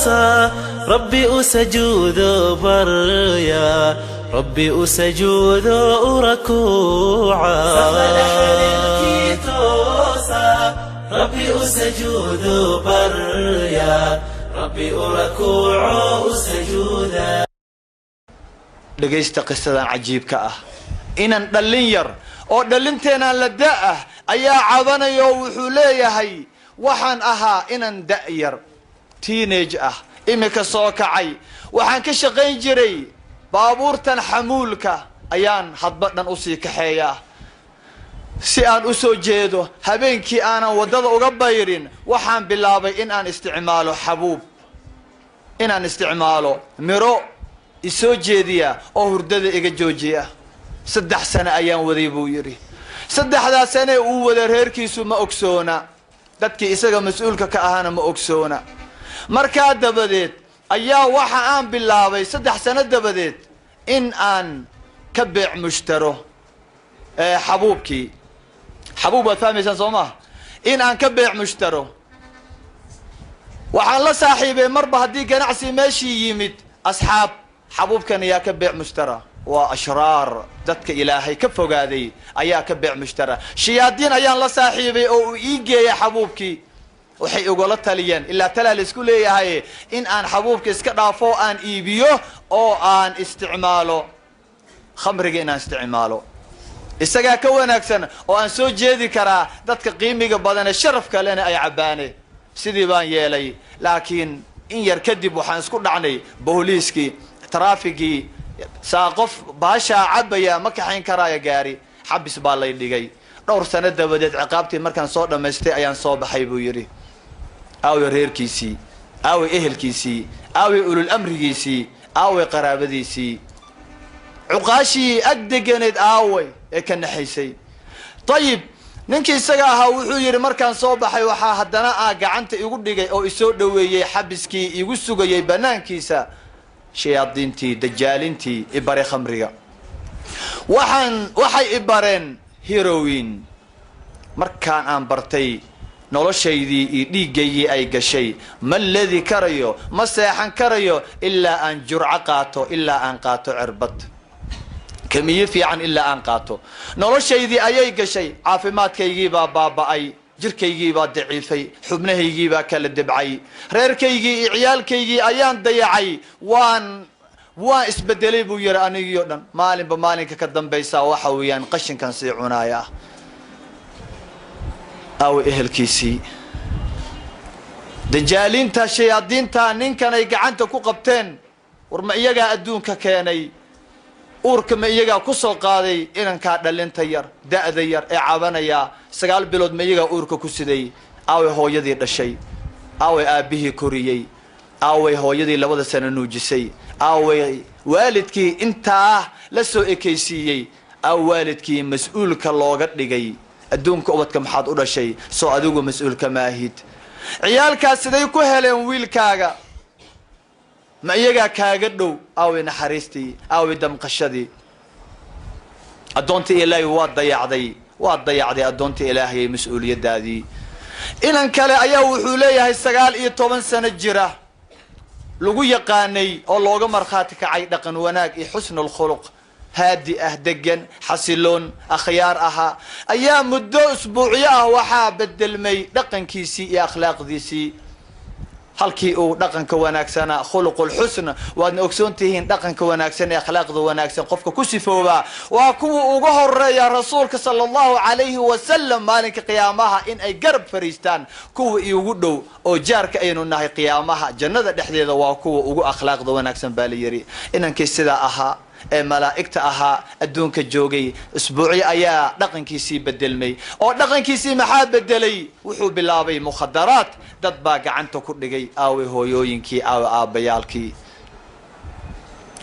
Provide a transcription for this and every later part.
Toosa, Rabbi u sajuudo barya, Rabbi u sajuudo u rakuuca. Toosa, Rabbi u sajuudo barya, Rabbi u rakuuco u sajuuda. Dhegaysta qisadan cajiibka ah. Inan dhallin yar oo dhallinteenaan la da' ah ayaa cabanaya oo wuxuu leeyahay: "Waxaan ahaa inan da' yar, teenage ah, imika soo kacay. Waxaan ka shaqayn jiray baabuurtan xamuulka, ayaan hadba dhan usii kaxeeyaa si aan u soo jeedo habeenkii, aanan waddada uga bayrin. Waxaan bilaabay in aan isticmaalo xabuub, inaan isticmaalo miro isoo jeediya oo hurdada iga joojiya. 3 sano ayaan waday," buu yidhi. 3-daa sanee uu wada, reerkiisu ma ogsoona, dadkii isaga mas-uulka ka ahaana ma ogsoona. "Markaa dabadeed ayaa waxa aan bilaabay 3 sano dabadeed in aan ka beec mushtaro xabuubkii." Xabuub waad fahmaysaan, soo maha? "In aan ka beec mushtaro. Waxaan la saaxiibay, marba haddii ganacsi meeshii yimid, asxaab xabuubkan ayaa ka beec mushtara. Waa ashraar, dadka Ilaahay ka fogaaday ayaa ka beec mushtara. Shayaadiin ayaan la saaxiibay oo uu ii geeya xabuubkii. Waxay igula taliyeen, ilaa talaa la isku leeyahay, in aan xabuubka iska dhaafo, aan iibiyo oo aan isticmaalo khamriga, inaan isticmaalo isagaa ka wanaagsan oo aan soo jeedi karaa, dadka qiimiga badan ee sharafka lena ay cabbaane. Sidii baan yeelay, laakiin in yar kadib waxaan isku dhacnay booliiskii traafigii. Saa qof baashaa cabaya ma kaxayn karaayo gaari. Xabis baa lay dhigay. Dhowr sano dabadeed, ciqaabtii markaan soo dhammaystay, ayaan soo baxay," buu yidhi. Aaway reerkiisii? Aaway ehelkiisii? Aaway ulul amrigiisii? Aaway qaraabadiisii? Cuqaashii ag deganeed aaway ee ka naxaysay? Ayib, ninkii isaga ahaa wuxuu yidhi: "Markaan soo baxay, waxaa haddana aa gacanta igu dhigay oo isoo dhoweeyey, xabiskii igu sugayay banaankiisa, shayaadiintii, dajaalintii ibare khamriga. Waxay ibareen heroin. Markaan aan bartay, noloshaydii iyo dhiiggaygii ay gashay. Ma ledi karayo, ma seexan karayo ilaa aan jurco qaato, ilaa aan qaato cirbad kamiye fiican, ilaa aan qaato. Noloshaydii ayay gashay. Caafimaadkaygiibaa baaba'ay, jirkaygiibaa daciifay, xubnahaygiibaa kala debcay, reerkaygii iyo ciyaalkaygii ayaan dayacay. Waan isbedelay," buu yihi, "anigii o dhan. Maalinba maalinka ka dambaysaa waxa weeyaan qashinkan sii cunaaya." Aaway ehelkiisii? Dajaaliinta, shayaadiinta ninkan ay gacanta ku qabteen, war ma iyagaa adduunka keenay? Uurka ma iyagaa ku soo qaaday inankaa dhalinta yar, da'da yar ee cabanaya? 9 bilood ma iyagaa uurka ku siday? Aaway hooyadii dhashay? Aaway aabbihii koriyey? Aaway hooyadii 2da sano nuujisay? Aaway waalidkii intaa la soo ekaysiiyey? Aaw waalidkii mas-uulka looga dhigay adduunka? Ubadka maxaad u dhashay? Soo adigu mas-uulka maahid? Ciyaalkaas siday ku heleen wiilkaaga? Ma iyagaa kaaga dhow? Aaway naxariistii? Aaway damqashadii? Addoonta Ilaahay waa dayacday, waa dayacday addoonta Ilaahayay mas-uuliyaddaadii." Inan kale ayaa wuxuu leeyahay, 19 sano jira, lagu yaqaanay oo looga markhaati kacay dhaqan wanaag iyo xusnul khuluq, haadi ah, degan, xasiloon, akhyaar ahaa, ayaa muddo usbuucyo ah waxaa bedelmay dhaqankiisii iyo akhlaaqdiisii. Halkii uu dhaqanka wanaagsanaa, khuluqulxusn, waadna ogsoon tihiin, dhaqanka wanaagsan ee akhlaaqda wanaagsan qofka ku sifoobaa waa kuwa uga horeeya Rasuulka sala Allahu calayhi wasalam maalinka qiyaamaha in ay garab fariistaan. Kuwa iugu dhow oo jaarka aynu nahay qiyaamaha jannada dhexdeeda waa kuwa ugu akhlaaqda wanaagsan, baa la yidhi. Inankii sidaa ahaa ee malaa'igta ahaa adduunka joogay, usbuucyo ayaa dhaqankiisii bedelmay. Oo dhaqankiisii maxaa bedelay? Wuxuu bilaabay mukhadaraad. Dad baa gacanta ku dhigay. Aaway hooyooyinkii? Aaway aabbayaalkii?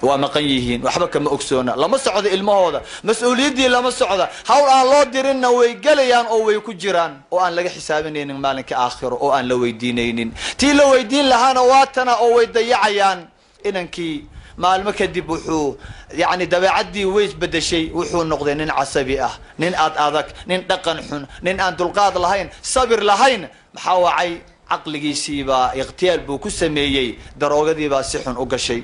Waa maqan yihiin, waxba kama ogsoona, lama socdo ilmahooda, mas-uuliyaddii lama socda. Hawl aan loo dirinna way gelayaan oo way ku jiraan, oo aan laga xisaabinaynin maalinka aakhiro, oo aan la weydiinaynin. Tii la weydiin lahaana waa tana, oo way dayacayaan. Inankii maalmo kadib wuxuu, yacni, dabeecaddii way isbedeshay. Wuxuu noqday nin casabi ah, nin ad adag, nin dhaqan xun, nin aan dulqaad lahayn, sabir lahayn. Maxaa wacay? Caqligiisiibaa ikhtiyaal buu ku sameeyey, daroogadiibaa si xun u gashay.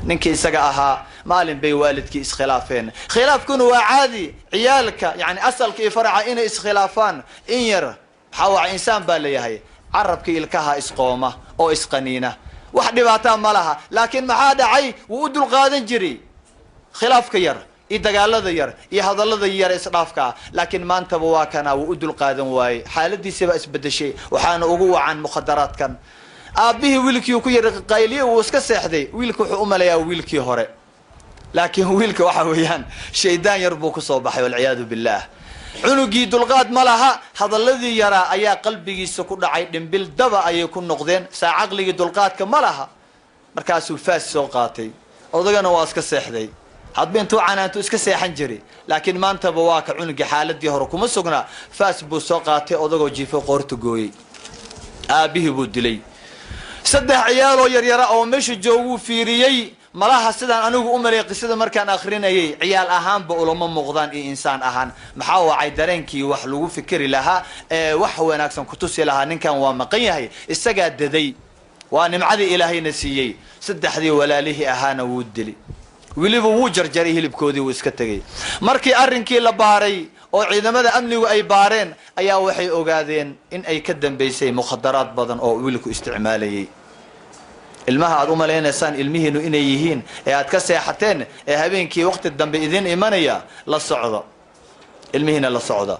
Ninkii isaga ahaa maalin bay waalidkii iskhilaafeen. Khilaafkuna waa caadi, ciyaalka yani asalka iyo faraca inay iskhilaafaan in yar. Maxaa waca, insaan baa leeyahay, carabkii ilkaha isqooma oo isqaniina, wax dhibaataa ma laha. Laakiin maxaa dhacay? Wuu u dulqaadan jiray khilaafka yar iyo dagaalada yar iyo hadallada yar isdhaafkaa, laakiin maantaba waa kana wuu u dulqaadan waayey. Xaaladiisibaa isbedeshay, waxaana ugu wacan mukhadaraadkan. Aabbihii wiilkii ku yar qayliye, wuu iska seexday. Wiilka wuxuu u malayaa wiilkii hore, laakiin wiilka waxa weeyaan shaydaan yar buu kusoo baxay, walciyaadu billah. Cunugii dulqaad ma laha, hadalladii yaraa ayaa qalbigiisa ku dhacay, dhimbil daba ayay ku noqdeen. Saa caqligii dulqaadka ma laha. Markaasuu faas soo qaatay, odagana waa iska seexday. Hadba intuu canaantu iska seexan jiray, laakiin maantaba waa ka cunugii xaaladii hore kuma sugnaa. Faas buu soo qaatay, odagoo jiifo qoorta gooyey, aabbihii buu dilay. 3 ciyaaloo yaryara oo meesha jooguu fiiriyey. Malaha sidaan anigu u malay qisada markaan akrinayay, ciyaal ahaanba ulama muuqdaan iyo insaan ahaan. Maxaa wacay? Dareenkii wax lagu fikeri lahaa ee wax wanaagsan kutusi lahaa ninkan waa maqan yahay, isagaa daday, waa nimcadii ilaahayna siiyey. 3dii walaalihii ahaana wuu dili, weliba wuu jarjaray hilibkoodii, wuu iska tegey. Markii arrinkii la baaray oo ciidamada amnigu ay baareen, ayaa waxay ogaadeen in ay ka dambaysay mukhadaraad badan oo wiilku isticmaalayay. Ilmaha aad u malaynaysaan ilmihiinu inay yihiin ee aad ka seexateen ee habeenkii waqti dambe idin imanaya, la socda ilmihiina, la socda.